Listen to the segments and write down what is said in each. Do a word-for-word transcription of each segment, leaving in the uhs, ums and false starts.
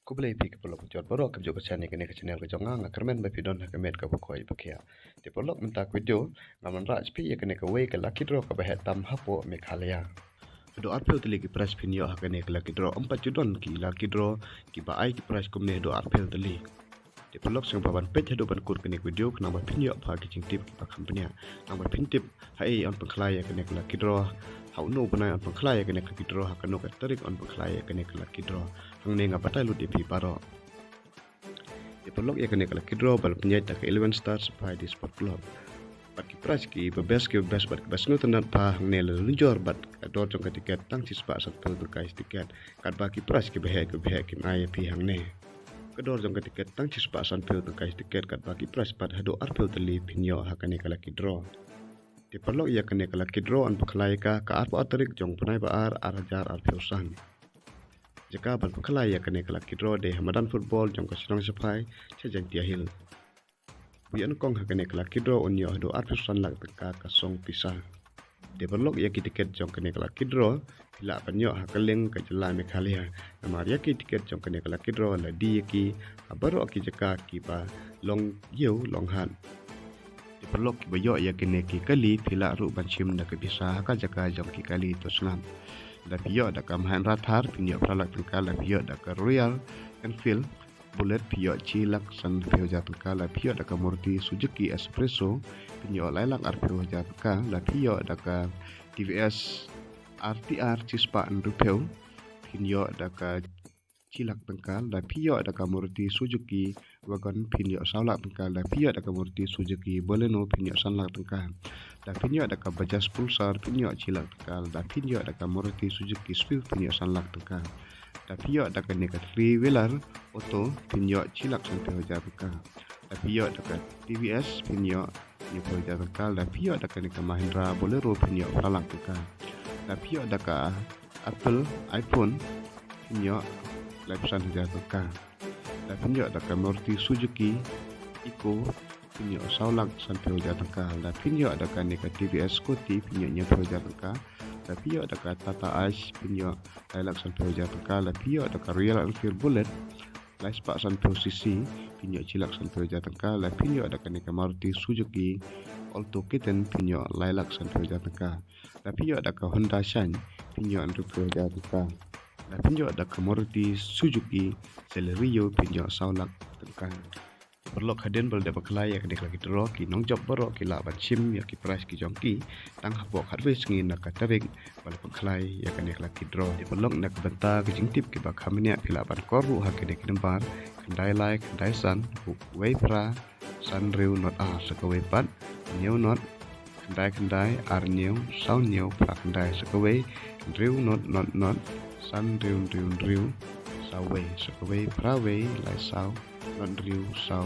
Khublei phi ki paralok jot baroh, ka jong ka channel, kane ka channel ka jong nga, nga kyrmen ba phi don ha ka met kaba koit ba khiah. Te paralok, mynta ka video ngan wanrah ïa phi ïa kane kawei ka lucky draw kaba heh tam hapoh Meghalaya. Haduh arphew tylli ki prize phin ïoh ha kane ka lucky draw, ym pat ju don ki lucky draw kiba ai ki prize kumne haduh arphew tylli. Te paralok, sngewbha ban peit haduh ban kut kane ka video khnang ba phin ïoh pat ki jingtip kiba kham bniah. Nang ba phin tip haei yn pynkhlaiñ ïa kane ka lucky draw, ha uno u bnai yn pynkhlaiñ ïa kane ka lucky draw, ha kano ka tarik yn pynkhlaiñ ïa kane ka lucky draw. Hangne nga batai lut ïa phi baroh. Te paralok, ïa kane ka lucky draw ba la pynïaid da ka Eleven Stars Sport Club. Bad ki prize kiba best, kiba best bad kiba sngewtynnat pat hangne la lynjor bad ka dor jong ka tiket tang shispah sanphew tyngka shi tiket. Katba ki prize kiba heh kiba heh kin ai ïa phi hangne. Ka dor jong ka tiket tang shispah sanphew tyngka shi tiket, katba ki prize pat haduh arphew tylli phin ïoh ha kane ka lucky draw. Te paralok, ïa kane ka lucky draw yn pynkhlaiñ ïa ka ka arphew tarik jong u bnai ba ar, ar hajar arphew san. Jaka ban pynkhlaiñ ïa kane ka lucky draw dei ha madan football jong ka shnong Shaphai, sha Jaintia Hills. Uba ïa nyngkong ha kane ka lucky draw un ïoh haduh arphew san lak tyngka ka song pisa. Te paralok, ïa ki tiket jong kane ka lucky draw phi lah ban ïoh ha kylleng ka jylla Meghalaya. Namar ïa ki tiket jong kane ka lucky draw la die ïa ki ha baroh ki jaka kiba long ïew long hat. Te paralok, kiba ïoh ïa kine ki kali phi lah ruh ban shim da ka pisa ha ka jaka jong ki kali, to sngap. Lada phi ïoh da ka Mahindra Thar phin ïoh phra lak tyngka, lada phi ïoh da ka Royal Enfield Bullet phi ïoh shi lak sanphew hajar tyngka, lada phi ïoh da ka Maruti Suzuki Expresso phin ïoh lai lak arphew hajar tyngka, lada phi ïoh da ka T V S R T R shispah hynriewphew phin ïoh da ka shi lak tyngka, lada phi ïoh da ka Maruti Suzuki Wagon phin ïoh saw lak tyngka, lada phi ïoh da ka Maruti Suzuki Baleno phin ïoh san lak tyngka, lada phi ïoh da ka Bajaj Pulsar phin ïoh shi lak tyngka, lada phi ïoh da ka Maruti Suzuki Swift phin ïoh san lak tyngka, lada phi ïoh da kane ka three wheeler auto phin ïoh shi lak sanphew hajar tyngka, lada phi ïoh da ka T V S phin ïoh hynñiewphew hajar tyngka, lada phi ïoh da kane ka Mahindra Bolero phin ïoh phra lak tyngka, lada phi ïoh da ka Apple iPhone phin ïoh laiphew san hajar tyngka, lada phi ïoh da ka Maruti Suzuki Eeco phin ïoh saw lak sanphew hajar tyngka, lada phi ïoh da kane ka T V S Scooty phin ïoh hynñiewphew hajar tyngka, lada phi ïoh da ka Tata Ace phin ïoh lai lak sanphew hajar tyngka, lada phi ïoh da ka Royal Enfield Bullet laispah sanphew C C phin ïoh shi lak sanphew hajar tyngka, lada phi ïoh da kane ka Maruti Suzuki Alto K ten phin ïoh lai lak sanphew hajar tyngka, lada phi ïoh da ka Honda Shine phin ïoh hynriewphew hajar tyngka, lada phi ïoh da ka Maruti Suzuki Celerio phin ïoh saw lak tyngka. Paralok, hadien ba la dep pynkhlaiñ ïa kane ka lucky draw, ki nongjop baroh ki lah ban shim ïa ki prize ki jong ki tang hapoh khatwei sngi na ka tarik ba la pynkhlaiñ ïa kane ka lucky draw. Te paralok, na ka bynta ki jingtip kiba kham bniah phi lah ban call ruh ha kine ki nambar: khyndai lai khyndai san wei phra san hynriew nod ar, sa kawei pat hynñiew nod khyndai khyndai ar hynñiew saw hynñiew phra khyndai, sa kawei hynriew nod nod nod san hynriew hynriew hynriew saw wei, sa kawei phra wei lai saw nod hynriew saw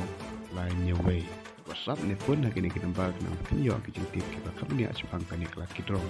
lai hynñiew wei. WhatsApp ne phone ha kine ki nambar khnang ba phin ïoh ki jingtip kiba kham bniah shaphang kane ka lucky draw.